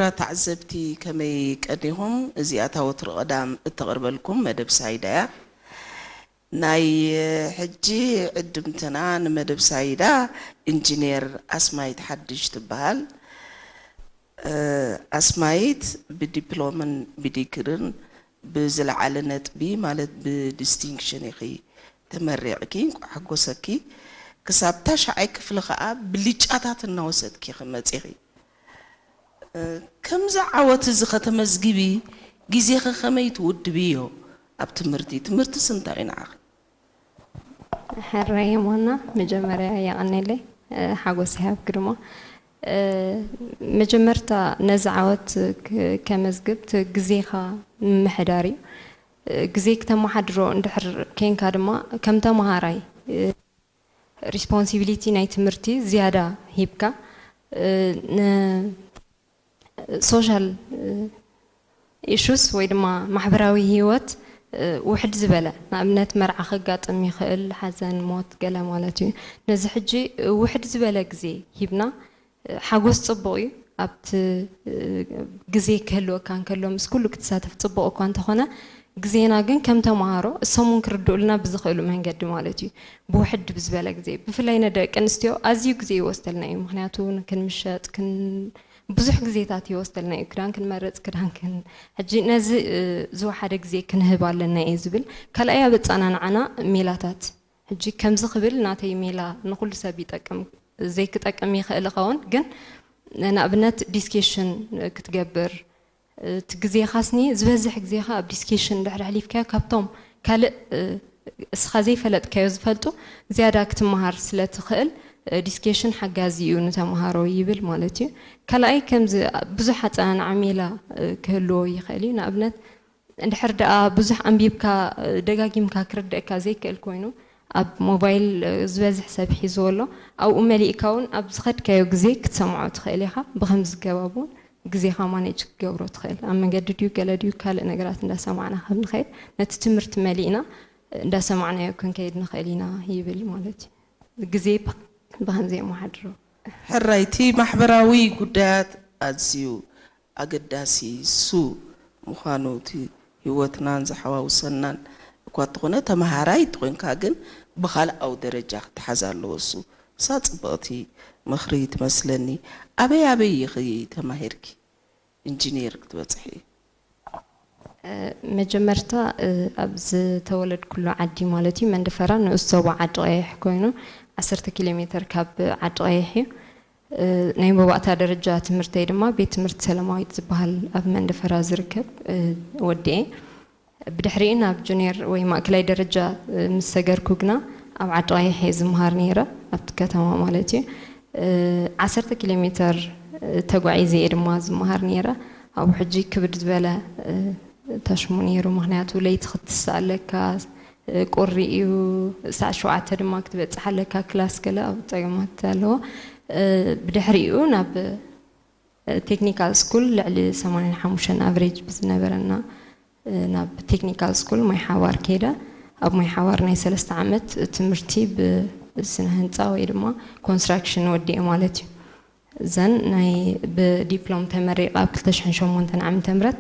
ክቡራት ተዓዘብቲ፣ ከመይ ቀኒኹም? እዚኣ እታ ወትሩ ቀዳም እተቕርበልኩም መደብ ሳይዳ እያ። ናይ ሕጂ ዕድምትና ንመደብ ሳይዳ ኢንጂነር ኣስማይት ሓድሽ ትበሃል። እ፣ ኣስማይት ብዲፕሎምን ብዲግርን ብዝለዓለ ነጥቢ፣ ማለት ብዲስቲንክሽን ኢኺ ተመሪቕኪ። እንኳዕ ሓጎሰኪ። ክሳብ ታሽዓይ ክፍሊ ኸኣ ብልጫታት እናወሰድኪ ኢኺ መጺኺ። እ፣ ከምዚ ዓወት እዚ ኸተመዝግቢ ግዜኺ ኸመይ ትውድብዮ? ኣብ ትምህርቲ፣ ትምህርትስ እንታይ እዩ ንዓኺ? ሕራይ ሞና፣ መጀመርያ የቐኔለይ፣ እ፣ ሓጎስ ይሃብኪ ድማ። እ፣ መጀመርታ ነዚ ዓወት ክ-፣ ከመዝግብ እቲ ግዜኻ ምምሕዳር እዩ። እ፣ ግዜ ክተመሓድሮ እንድሕር ኬንካ ድማ ከም ተመሃራይ፣ እ፣ ሪስፖንሲቢሊቲ ናይ ትምህርቲ ዝያዳ ሂብካ፣ እ፣ ን-፣ ሶሻል፣ እ፣ ኢሹስ ወይ ድማ ማሕበራዊ ህይወት፣ እ፣ ውሕድ ዝበለ፣ ንኣብነት መርዓ ከጋጥም ይኽእል፣ ሓዘን፣ ሞት፣ ገለ ማለት እዩ። ነዚ ሕጂ፣ እ፣ ውሕድ ዝበለ ግዜ ሂብና፣ እ፣ ሓጎስ ጽቡቕ እዩ። ኣብቲ፣ እ፣ ግዜ ክህልወካ እንከሎ ምስ ኩሉ ክትሳተፍ ጽቡቕ እኳ እንተኾነ፣ ግዜና ግን ከም ተመሃሮ እሶም እውን ክርድኡልና ብዝኽእሉ መንገዲ ማለት እዩ። ብውሕድ ብዝበለ ግዜ፣ ብፍላይ ንደቂ ኣንስትዮ ኣዝዩ ግዜ ይወስደልና እዩ። ምኽንያቱ ክንምሸጥ፣ ክን-፣ ብዙሕ ግዜታት ይወስደልና እዩ። ክዳን ክንመርጽ፣ ክዳን ክን-፣ ሕጂ ነዚ፣ እ፣ ዝወሓደ ግዜ ክንህብ ኣለና እየ ዝብል። ካልኣይ ኣብ ኣጸናንዓና ሜላታት። ሕጂ ከምዚ ክብል ናተይ ሜላ ንኹሉ ሰብ ይጠቅም፣ ዘይክጠቅም ይኽእል ይኸውን፣ ግን ንኣብነት ዲስኬሽን ክትገብር፣ እቲ ግዜኻስኒ ዝበዝሕ ግዜኻ ኣብ ዲስኬሽን እንድሕር ኣሕሊፍካዮ፣ ካብቶም ካልእ፣ እ፣ እስኻ ዘይፈለጥካዮ ዝፈልጡ ዝያዳ ክትመሃር ስለ ትኽእል፣ እ፣ ዲስኬሽን ሓጋዚ እዩ ንተምሃሮ ይብል ማለት እዩ። ካልኣይ ከምዚ ብዙሕ ኣጸናንዓ ሜላ፣ እ፣ ክህልዎ ይኽእል እዩ። ንኣብነት እንድሕር ደኣ ብዙሕ ኣንቢብካ፣ እ፣ ደጋጊምካ ክርደኣካ ዘይክእል ኮይኑ፣ ኣብ ሞባይል፣ እ፣ ዝበዝሕ ሰብ ሒዝዎ ኣሎ። ኣብኡ መሊእካ እውን ኣብ ዝኸድካዮ ግዜ ክትሰምዖ ትኽእል ኢኻ። ብኸምዚ ገባብ እውን ግዜኻ ማኔጅ ክትገብሮ ትኽእል። ኣብ መንገዲ ድዩ ገለ ድዩ ካልእ ነገራት እንዳሰማዕና ከም ንኸይድ፣ ነቲ ትምህርቲ መሊእና እንዳሰማዕናዮ ክንከይድ ንኽእል ኢና ይብል ማለት እዩ። ግዜ ብ-፣ ብኸምዚ የመሓድሮ። ሕራይ፣ እቲ ማሕበራዊ ጉዳያት ኣዝዩ ኣገዳሲ እሱ ምዃኑ፣ እቲ ህይወትናን ዝሓዋውሰናን እኳ እንተኾነ፣ ተመሃራይ እንተኾይንካ ግን ብኻልኣዊ ደረጃ ክተሓዝ ኣለዎ። እሱ እሳ ጽብቕቲ ምኽሪ ትመስለኒ። ኣበይ ኣበይ ኢኺ ተማሂርኪ ኢንጂነር ክትበጽሒ? እ፣ መጀመርታ፣ እ፣ ኣብ ዝተወለድኩሉ ዓዲ ማለት እዩ፣ መንደፈራ ንኡስ ዞባ ዓዲ ቀይሕ ኮይኑ፣ ዓሰርተ ኪሎ ሜተር ካብ ዓዲ ቀይሕ እዩ። እ፣ ናይ መባእታ ደረጃ ትምህርተይ ድማ ቤት ትምህርቲ ሰላማዊት ዝበሃል ኣብ መንደፈራ ዝርከብ፣ እ፣ ወዲኤ። ብድሕሪኡ ናብ ጁኒየር ወይ ማእከላይ ደረጃ፣ እ፣ ምስ ሰገርኩ ግና ኣብ ዓዲ ቀይሕ እየ ዝመሃር ነይረ፣ ኣብቲ ከተማ ማለት እዩ። እ፣ ዓሰርተ ኪሎ ሜተር፣ እ፣ ተጓዒዘ እየ ድማ ዝመሃር ነይረ። ኣብኡ ሕጂ ክብድ ዝበለ፣ እ፣ ተሽሙ ነይሩ፣ ምኽንያቱ ለይቲ ክትስእ ኣለካ፣ እ፣ ቁሪ እዩ፣ ሰዓት ሸውዓተ ድማ ክትበጽሕ ኣለካ ክላስ፣ ገለ ኣብኡ ጸገማት ኣለዎ። እ፣ ብድሕሪኡ ናብ ቴክኒካል ስኩል ልዕሊ ሰማንያን ሓሙሽተን ኣቨሬጅ ብዝነበረና፣ እ፣ ናብ ቴክኒካል ስኩል ማይ ሓዋር ከይደ። ኣብ ማይ ሓዋር ናይ ሰለስተ ዓመት ትምህርቲ ብስነ ህንፃ ወይ ድማ ኮንስትራክሽን ወዲኤ ማለት እዩ። እዘን ናይ ብዲፕሎም ተመሪቐ ኣብ ክልተ ሽሕን ሸሞንተን ዓመተ ምህረት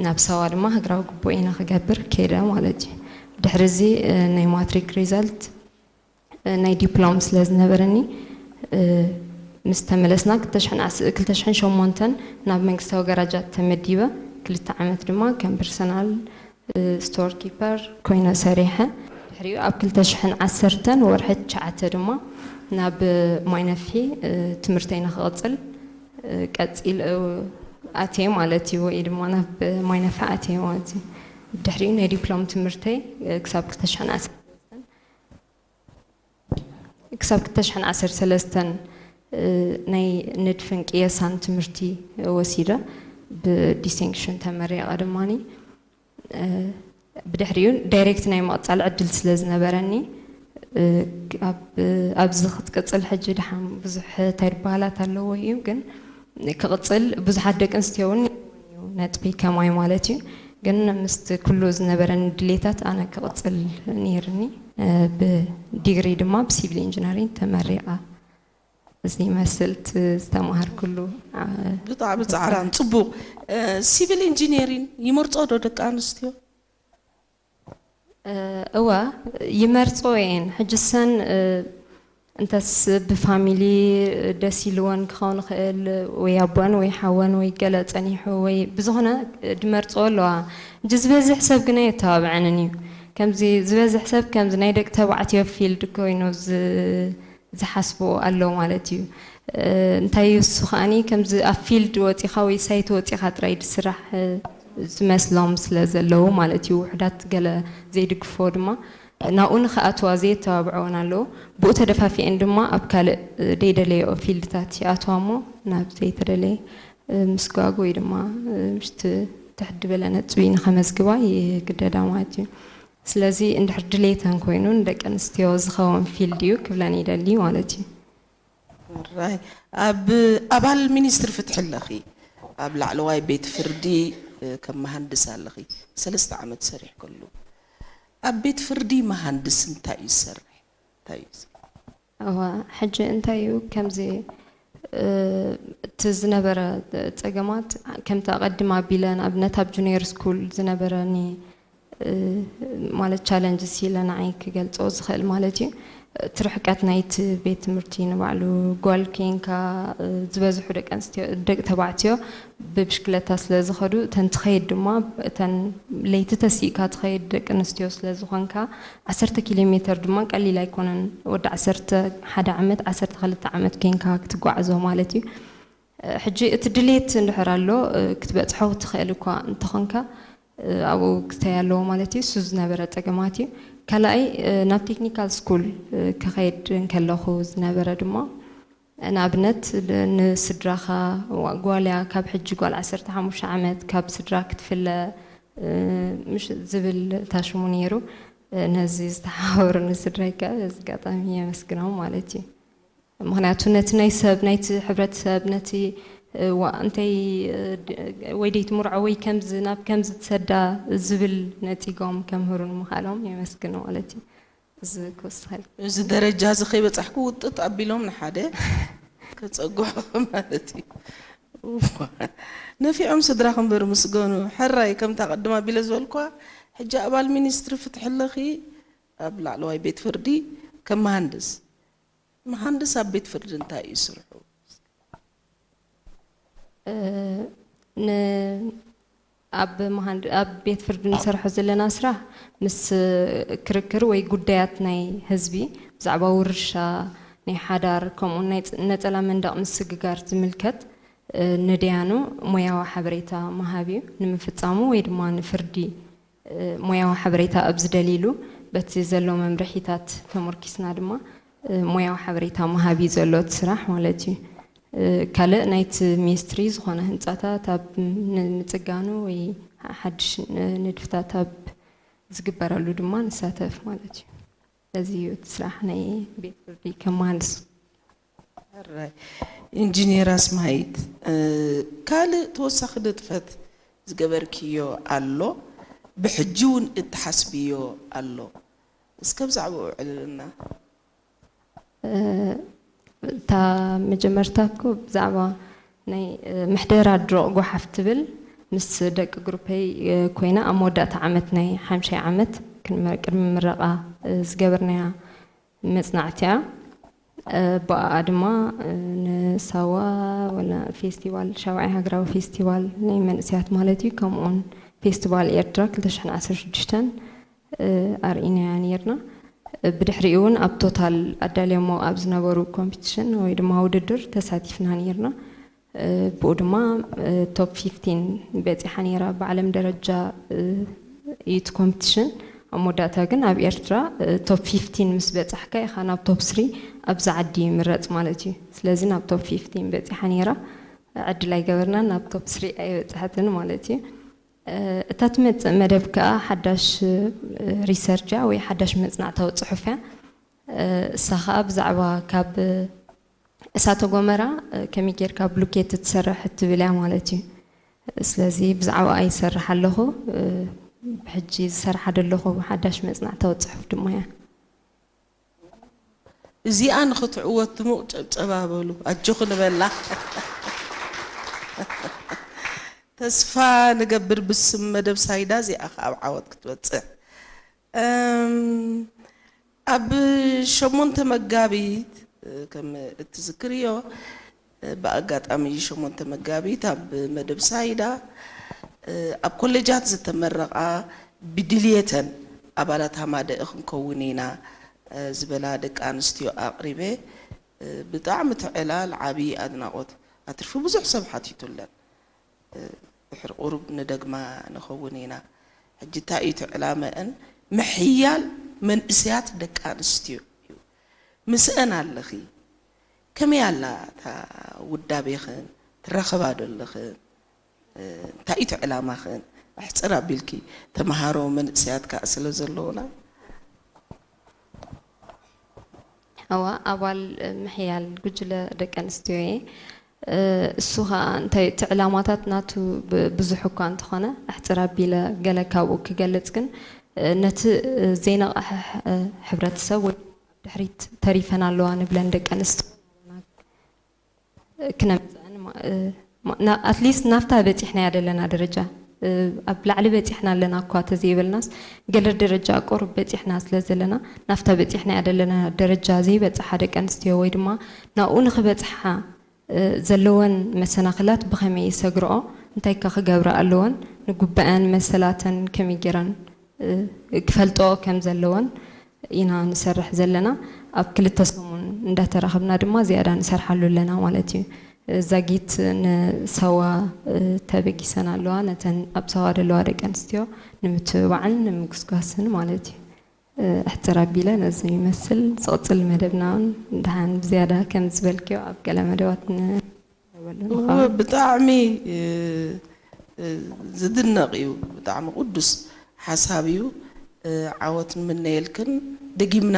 ናብ ሳዋ ድማ ሃገራዊ ግቡኤ ንክገብር ከይደ ማለት እዩ። ድሕሪ እዚ፣ እ፣ ናይ ማትሪክ ሪዛልት፣ እ፣ ናይ ዲፕሎም ስለ ዝነበረኒ፣ እ፣ ምስ ተመለስና ክልተ ሽሕን ዓስ-፣ ክልተ ሽሕን ሸሞንተን ናብ መንግስታዊ ገራጃት ተመዲበ። ክልተ ዓመት ድማ ከም ፐርሰናል፣ እ፣ ስቶር ኪፐር ኮይነ ሰሪሐ። ድሕሪኡ ኣብ ክልተ ሽሕን ዓሰርተን ወርሒ ትሽዓተ ድማ ናብ ማይ ነፍሒ፣ እ፣ ትምህርተይ ንክቕጽል፣ እ፣ ቀጺል፣ እ፣ ኣትየ ማለት እዩ፣ ወይ ድማ ናብ ማይ ነፍሒ ኣትየ ማለት እዩ። ድሕሪኡ ናይ ዲፕሎም ትምህርተይ፣ እ፣ ክሳብ ክልተ ሽሕን ዓሰርተ ሰለስተን፣ ክሳብ ክልተ ሽሕን ዓሰርተ ሰለስተን፣ እ፣ ናይ ንድፍን ቅየሳን ትምህርቲ ወሲደ፣ ብዲስቲንክሽን ተመሪቐ ድማኒ። እ፣ ብድሕሪኡ ዳይሬክት ናይ ምቕጻል ዕድል ስለ ዝነበረኒ፣ እ፣ ኣብ፣ ኣብዚ ክትቅጽል ሕጂ ድሓን ብዙሕ እንታይ ድበሃላት ኣለዎ እዩ፣ ግን ክቕጽል ብዙሓት ደቂ ኣንስትዮ እውን ነጥቢ ከማይ ማለት እዩ። ግን ምስቲ ኩሉ ዝነበረኒ ድሌታት ኣነ ክቕጽል ነይርኒ። እ፣ ብዲግሪ ድማ ብሲቪል ኢንጂነሪንግ ተመሪቐ። እዚ ይመስል እቲ ዝተማሃርኩሉ። አ፣ ብጣዕሚ ጻዕራም ጽቡቕ። ሲቪል ኢንጂነሪን ይመርጾ ዶ ደቂ ኣንስትዮ? እ፣ እወ፣ ይመርጾ እየን። ሕጂ ሰን፣ እ፣ እንተስ ብፋሚሊ ደስ ኢልወን ክኸውን ይኽእል፣ ወይ ኣቦን ወይ ሓወን ወይ ገለ ጸኒሑ፣ ወይ ብዝኾነ ድመርጽኦ ኣለዋ። ሕጂ ዝበዝሕ ሰብ ግና የተባብዐንን እዩ። ከምዚ ዝበዝሕ ሰብ ከምዚ ናይ ደቂ ተባዕትዮ ፊልድ ኮይኑ ዝ-፣ ዝሓስቦ ኣሎ ማለት እዩ። እ፣ እንታይ እዩ እሱ ከኣኒ ከምዚ ኣብ ፊልድ ወጺኻ ወይ ሳይት ወጺኻ ጥራይ ዝስራሕ፣ እ፣ ዝመስሎም ስለ ዘለዉ ማለት እዩ። ውሑዳት ገለ ዘይድግፎ ድማ ናብኡ ንኽኣትዋ ዘየተባብዐወን ኣለዉ። ብኡ ተደፋፊአን ድማ ኣብ ካልእ፣ እ፣ ደይደለየኦ ፊልድታት ይኣትዋ እሞ ናብ ዘይተደለየ፣ እ፣ ምስጓግ ወይ ድማ፣ እ፣ ምሽቲ ትሕት ዝበለ ነጥቢ ንኸመዝግባ ይግደዳ ማለት እዩ። ስለዚ እንድሕር ድሌተን ኮይኑ ንደቂ ኣንስትዮ ዝኸውን ፊልድ እዩ ክብለን ይደሊ ማለት እዩ። ራይ ኣብ ኣባል ሚኒስትሪ ፍትሒ ኣለኺ፣ ኣብ ላዕለዋይ ቤት ፍርዲ፣ እ፣ ከም መሃንድስ ኣለኺ፣ ሰለስተ ዓመት ሰሪሕ ከሉ ኣብ ቤት ፍርዲ መሃንድስ እንታይ እዩ ዝሰርሕ? እንታይ እዩ ዝሰርሕ? እዋ፣ ሕጂ እንታይ እዩ ከምዚ፣ እ፣ እቲ ዝነበረ ጸገማት ከምቲ ኣቐድም ኣቢለ ንኣብነት ኣብ ጁኒየር ስኩል ዝነበረኒ፣ እ፣ ማለት ቻለንጅ ሲለ ንዓይ ክገልጾ ዝኽእል ማለት እዩ። እቲ ርሕቀት ናይቲ ቤት ትምህርቲ ንባዕሉ ጓል ኬንካ፣ እ፣ ዝበዝሑ ደቂ ኣንስትዮ፣ ደቂ ተባዕትዮ ብብሽክለታ ስለ ዝኸዱ እተን ትኸይድ ድማ እተን ለይቲ ተሲእካ ትኸይድ ደቂ ኣንስትዮ ስለ ዝኾንካ ዓሰርተ ኪሎ ሜትር ድማ ቀሊል ኣይኮነን። ወዲ ዓሰርተ ሓደ ዓመት ዓሰርተ ክልተ ዓመት ኬንካ ክትጓዓዞ ማለት እዩ። ሕጂ እቲ ድሌት እንድሕር ኣሎ፣ ክትበጽሖ ትኽእል እኳ እንተኾንካ፣ ኣብኡ ክስተይ ኣለዎ ማለት እዩ። እሱ ዝነበረ ጸገማት እዩ። ካልኣይ፣ ናብ ቴክኒካል ስኩል ክኸይድ እንከለኹ ዝነበረ ድማ ንኣብነት ንስድራኻ ጓልያ ካብ ሕጂ ጓል ዓሰርተ ሓሙሽተ ዓመት ካብ ስድራ ክትፍለ ምሽ ዝብል ታሽሙ ነይሩ። ነዚ ዝተሓባበሩኒ ስድራይ ከ በዚ ኣጋጣሚ የመስግኖም ማለት እዩ። ምኽንያቱ ነቲ ናይ ሰብ ናይቲ ሕብረተሰብ ነቲ ዋ እንተይ ወይ ደይትምርዖ ወይ ከምዚ ናብ ከምዚ ትሰዳ ዝብል ነጺጎም ከምህሩን ምኽኣሎም የመስግን ማለት እዩ። እዚ ክውስኸል እዚ ደረጃ እዚ ከይበጻሕኩ ውጥጥ ኣቢሎም ንሓደ ከጸግዑ ማለት እዩ። ነፊዖም ስድራኹም በሩ ምስገኑ። ሕራይ ከምታ ቅድም ኣቢለ ዝበልኳ ሕጂ ኣባል ሚኒስትሪ ፍትሒ ኣለኺ፣ ኣብ ላዕለዋይ ቤት ፍርዲ ከም መሃንድስ። መሃንድስ ኣብ ቤት ፍርዲ እንታይ እዩ ስርሑ? እ፣ ን ኣብ መሃንድ ኣብ ቤት ፍርዲ ንሰርሖ ዘለና ስራሕ ምስ ክርክር ወይ ጉዳያት ናይ ህዝቢ ብዛዕባ ውርሻ ናይ ሓዳር ከምኡ ናይ ፅ- ነጸላ መንደቕ ምስግጋር ዝምልከት እ፣ ንደያኑ ሞያዊ ሓበሬታ ምሃብ እዩ። ንምፍጻሙ ወይ ድማ ንፍርዲ እ፣ ሞያዊ ሓበሬታ ኣብ ዝደልይሉ በቲ ዘሎ መምርሒታት ተመርኪስና ድማ እ፣ ሞያዊ ሓበሬታ ምሃብ እዩ ዘሎ እቲ ስራሕ ማለት እዩ። እ፣ ካልእ ናይቲ ሚኒስትሪ ዝኾነ ህንፃታት ኣብ ን- ምፅጋኑ ወይ ሓድሽ ን- ንድፍታት ኣብ ዝግበረሉ ድማ ንሳተፍ ማለት እዩ። እዚ እዩ እቲ ስራሕ ናይ ቤት ፍርዲ ከም መሃንድስ። ሕራይ ኢንጂነር ኣስማሂት፣ እ፣ ካልእ ተወሳኺ ንጥፈት ዝገበርክዮ ኣሎ፣ ብሕጂ እውን እትሓስብዮ ኣሎ? እስከ ብዛዕባኡ ዕልልና። እ፣ እታ መጀመርታ እኮ ብዛዕባ ናይ እ፣ ምሕደራ ድሮቕ ጓሓፍ ትብል ምስ ደቂ ግሩፐይ እ፣ ኮይና ኣብ መወዳእታ ዓመት ናይ ሓምሻይ ዓመት ክንመ- ቅድሚ ምረቓ እ፣ ዝገበርናያ መጽናዕቲ እያ። እ፣ ብኣኣ ድማ እ፣ ንሳዋ ወላ ፌስቲቫል ሻውዓይ ሃገራዊ ፌስቲቫል ናይ መንእሰያት ማለት እዩ ከምኡውን ፌስቲቫል ኤርትራ ክልተ ሽሕን ዓሰርተ ሽዱሽተን እ፣ ኣርኢናያ ነይርና። እ፣ ብድሕሪኡ እውን ኣብ ቶታል ኣዳልዮሞ ኣብ ዝነበሩ ኮምፒቲሽን ወይ ድማ ውድድር ተሳቲፍና ነይርና። እ፣ ብኡ ድማ እ፣ ቶፕ ፊፍቲን በፂሓ ነይራ ብዓለም ደረጃ እ፣ ዩት ኮምፒቲሽን። ኣብ መወዳእታ ግን ኣብ ኤርትራ እ፣ ቶፕ ፊፍቲን ምስ በፃሕካ ኢኻ ናብ ቶፕ ስሪ ኣብዚ ዓዲ ይምረፅ ማለት እዩ። ስለዚ ናብ ቶፕ ፊፍቲን በፂሓ ነይራ። ዕድል ኣይገበርናን፣ ናብ ቶፕ ስሪ ኣይበፃሐትን ማለት እዩ። እታ ትመጽእ መደብ ከኣ ሓዳሽ ሪሰርች እያ ወይ ሓዳሽ መጽናዕታዊ ጽሑፍ እያ። እሳ ከኣ ብዛዕባ ካብ እሳተ ጎመራ ከመይ ጌርካ ብሉኬት ትሰርሕ እትብል እያ ማለት እዩ። ስለዚ ብዛዕባኣ ይሰርሕ ኣለኹ። ብሕጂ ዝሰርሓ ዘለኹ ሓዳሽ መጽናዕታዊ ጽሑፍ ድማ እያ። እዚኣ ንኽትዕወት ድሙቕ ጨብጨባ በሉ፣ ኣጆኹ ንበላ። ተስፋ ንገብር ብስም መደብ ሳይዳ እዚኣ ኸኣ ኣብ ዓወት ክትበጽሕ። እም፣ ኣብ ሸሞንተ መጋቢት፣ እ፣ ከም እትዝክርዮ፣ እ፣ ብኣጋጣሚ ሸሞንተ መጋቢት ኣብ መደብ ሳይዳ፣ እ፣ ኣብ ኮሌጃት ዝተመረቓ ብድልየተን ኣባላት ሃማደኢ ክንከውን ኢና፣ እ፣ ዝበላ ደቂ ኣንስትዮ ኣቕሪበ፣ እ፣ ብጣዕሚ እቲ ዕላል ዓብዪ ኣድናቖት ኣትርፊ፣ ብዙሕ ሰብ ሓቲቱለን። እ፣ ድሕሪ ቁሩብ ንደግማ ንኸውን ኢና። ሕጂ እንታይ እዩ እቲ ዕላመአን? ምሕያል መንእሰያት ደቂ ኣንስትዮ እዩ። ምስአን ኣለኺ። ከመይ ኣላ እታ ውዳቤኽን? ትራኸባ ዶ ኣለኽን? እ፣ እንታይ እዩ እቲ ዕላማኽን? ኣሕጽር ኣቢልኪ፣ ተምሃሮ መንእሰያት ከኣ ስለ ዘለዉና። እዋ፣ ኣባል ምሕያል ጉጅለ ደቂ ኣንስትዮ እየ። እ፣ እሱ ኸኣ እንታይ እቲ ዕላማታት ናቱ ብ-፣ ብዙሕ እኳ እንተኾነ፣ ኣሕጽር ኣቢለ ገለ ካብኡ ክገልጽ ግን፣ እ፣ ነቲ፣ እ፣ ዘይነቕሐ ሕ-፣ እ፣ ሕብረተሰብ ወይ ድማ ኣብ ድሕሪት ተሪፈን ኣለዋ ንብለን ደቂ ኣንስትዮ ክነምጽኣን ማ-፣ እ፣ ማ-፣ ና-፣ ኣትሊስት ናብታ በጺሕናያ ዘለና ደረጃ፣ እ፣ ኣብ ላዕሊ በጺሕና ኣለና እኳ ተዘይበልናስ፣ ገለ ደረጃ ቁሩብ በጺሕና ስለ ዘለና፣ ናብታ በጺሕናያ ዘለና ደረጃ ዘይበጽሓ ደቂ ኣንስትዮ ወይ ድማ ናብኡ ንኽበጽሓ፣ እ፣ ዘለወን መሰናኽላት ብኸመይ ይሰግርኦ፣ እንታይ ከ ክገብራ ኣለወን፣ ንጉባኤን መሰላተን ከመይ ገይረን፣ እ፣ ክፈልጥኦ ከም ዘለወን ኢና ንሰርሕ ዘለና። ኣብ ክልተ ሰሙን እንዳተራኸብና ድማ ዝያዳ ንሰርሓሉ ኣለና ማለት እዩ። እ፣ ዛጊት ንሳዋ፣ እ፣ ተበጊሰን ኣለዋ። ነተን ኣብ ሳዋ ዘለዋ ደቂ ኣንስትዮ ንምትብባዕን ንምጉስጓስን ማለት እዩ። እ፣ ኣሕጽር ኣቢለ ነዚ ይመስል። ዝቕጽል መደብና እውን ደሓን ብዝያዳ ከም ዝበልክዮ ኣብ ገለ መደባት ንረኸበሉ እወ፣ ንኸውን። ብጣዕሚ፣ እ፣ እ፣ ዝድነቕ እዩ። ብጣዕሚ ቅዱስ ሓሳብ እዩ። እ፣ ዓወት ንምነየልክን፣ ደጊምና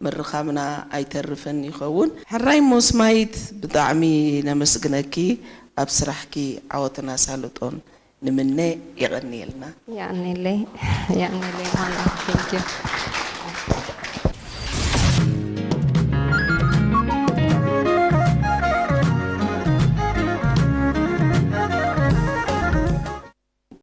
ምርኻብና ኣይተርፍን ይኸውን። ሕራይ ሞስማይት፣ ብጣዕሚ ነመስግነኪ። ኣብ ስራሕኪ ዓወትን ኣሳልጦን ንምነ። የቐንየልና። የቐንየለይ፣ የቐንየለይ ማና። Thank you።